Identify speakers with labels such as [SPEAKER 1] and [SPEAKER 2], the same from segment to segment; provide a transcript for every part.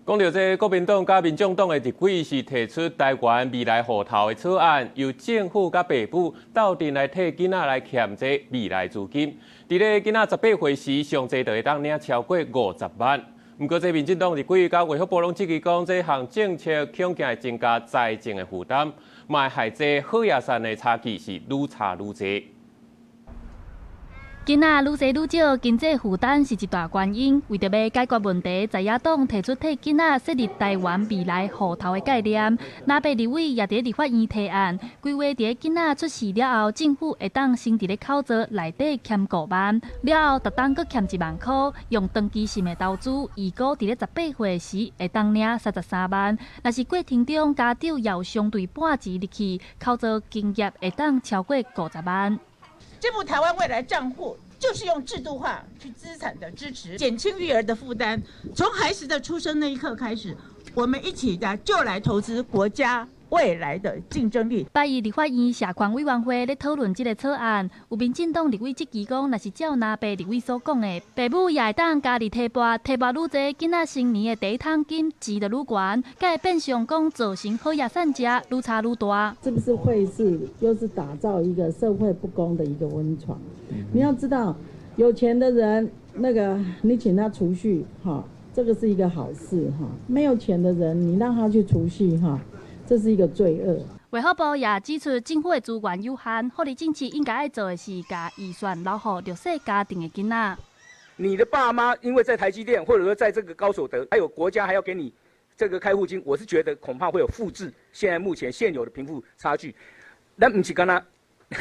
[SPEAKER 1] 講著這國民黨佮民眾黨的立委是提出台灣未來戶頭的草案，由政府佮爸母鬥陣來替囡仔來欠這未來資金。佇咧囡仔18歲時，上濟就會當領超過50萬。毋過，這民進黨立委佮衛福部攏質疑講，這項政策恐驚會增加財政的負擔，嘛會害這好野善的差距是愈差愈濟。
[SPEAKER 2] 囡仔愈生愈少，經濟負擔是一大原因。為著欲解決問題，在野黨提出替囡仔設立台灣未來戶頭的概念。藍白立委也佇立法院提案，規劃佇囡仔出世了後，政府會當先佇咧口座內底欠5萬，了後逐冬閣欠1萬箍，用長期性的投資，預估佇咧18歲時會當領33萬。若是過程中家長也有相對半錢入去，口座金額會當超過50萬。
[SPEAKER 3] 這部台灣未來賬戶就是用制度化去資產的支持，減輕育兒的負擔。從孩子的出生那一刻開始，我們一起的就來投資國家未來的競爭力。
[SPEAKER 2] 拜一立法院社權委員會咧討論這个草案，有民進黨立委質疑講，若是照藍白立委所講的，爸母也會當加入提撥，提撥愈濟，囡仔成年的第一桶金錢就愈懸，才會變相講造成好野散者愈差愈大。
[SPEAKER 4] 是不是會是又是打造一個社會不公的一個溫床？你要知道，有錢的人，那個你請他儲蓄，哈，這個是一個好事，哈；沒有錢的人，你讓他去儲蓄，哈。這是一個罪惡。
[SPEAKER 2] 衛福部也指出，政府的資源有限，福利政策應該愛做的是共預算留予弱勢家庭的囡仔。
[SPEAKER 5] 你的爸媽因為在台積電，或者說在這個高所得，還有國家還要給你這個開戶金，我是覺得恐怕會有複製現在目前現有的貧富差距。咱毋是干焦，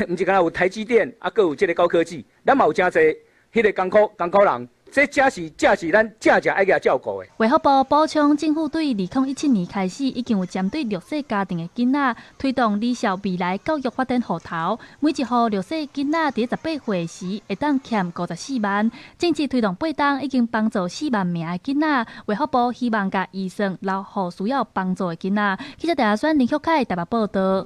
[SPEAKER 5] 毋是干焦有台積電啊，閣有這个高科技，咱嘛有誠濟彼个艱苦艱苦人。這才是才是咱正正愛共照顧的。
[SPEAKER 2] 衛福部補充，政府對2017年開始，已經有針對弱勢家庭的囡仔推動李少未來教育發展戶頭，每一戶弱勢囡仔佇18歲時會當欠54萬。政策推動8冬，已經幫助4萬名的囡仔。衛福部希望共預算留予需要幫助的囡仔。記者鄭阿選林旭凱台北報導。